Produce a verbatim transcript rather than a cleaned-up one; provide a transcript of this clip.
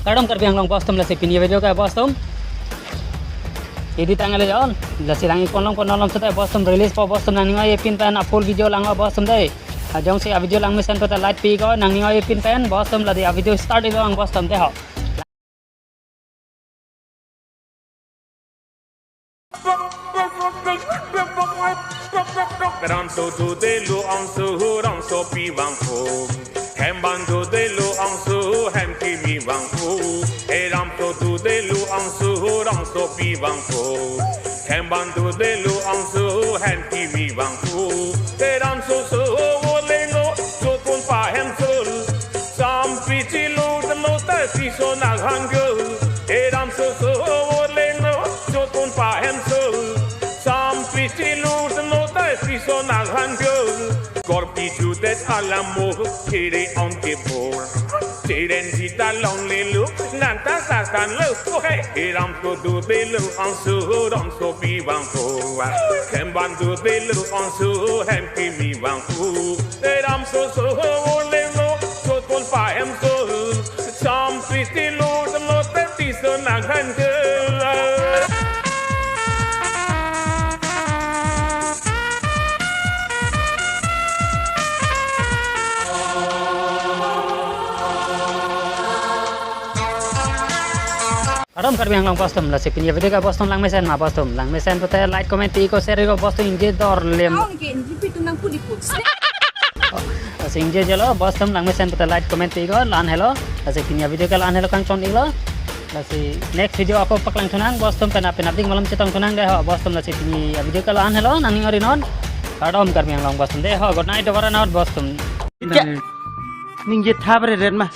Kardom Karbi Anglong bostum, lasi pini video ke bostum. Edit tanggal yon, lasi lang-ik ponlong ponlong seta bostum release po bostum, nangning oi-e pin pen a full video lang bostum dei. Jongsi a video langmesen pulote like pi ko, nangning oi-e pin pen bostum, lasi a video start iklo ang bostum dei ho. Ram so dodelo angso, ram so pi vangpo. Hem ban dodelo angso, hem kimi vangpo. E ram so dodelo angso, ram so pi vangpo. Hem ban dodelo angso, hem kimi vangpo. E ram so so volenglo, sotpon pahem so. Sampi chilo temo te piso naghan go. E ram so so volenglo, sotpon pahem so. Sampi chilo temo te piso naghan go. Korpi judet alamo kiri on kebor. Chiren jita longlelo, nang ta ta tan lo. Hey, e ram so dodelo angso, ram so pi vangpo. Hem ban dodelo angso, hem kimi vangpo. E ram so so volenglo, sotpon pahem so. Sampi chilo temo te piso naghan go. Kardom Karbi Anglong bostum, lasi pini video ke bostum langmesen ma bostum. Langmesen pulote like, comment, pi ko, share ko bostum, ingje dorlem. Aung ke ingje pi tu nang pudi put. Lasi ingjejelo bostum, langmesen pulote like, comment, pi ko, la-an helo. Lasi pini video ke la-an helo, kangchon iklo. Lasi next video ako paklang thunang bostum, penap penap ding malom chetong thunang dei ho bostum, lasi pini video ke la-an helo, nangning ori non. Kardom Karbi Anglong bostum dei ho, good night, over and out bostum. Ningje thap re ren ma.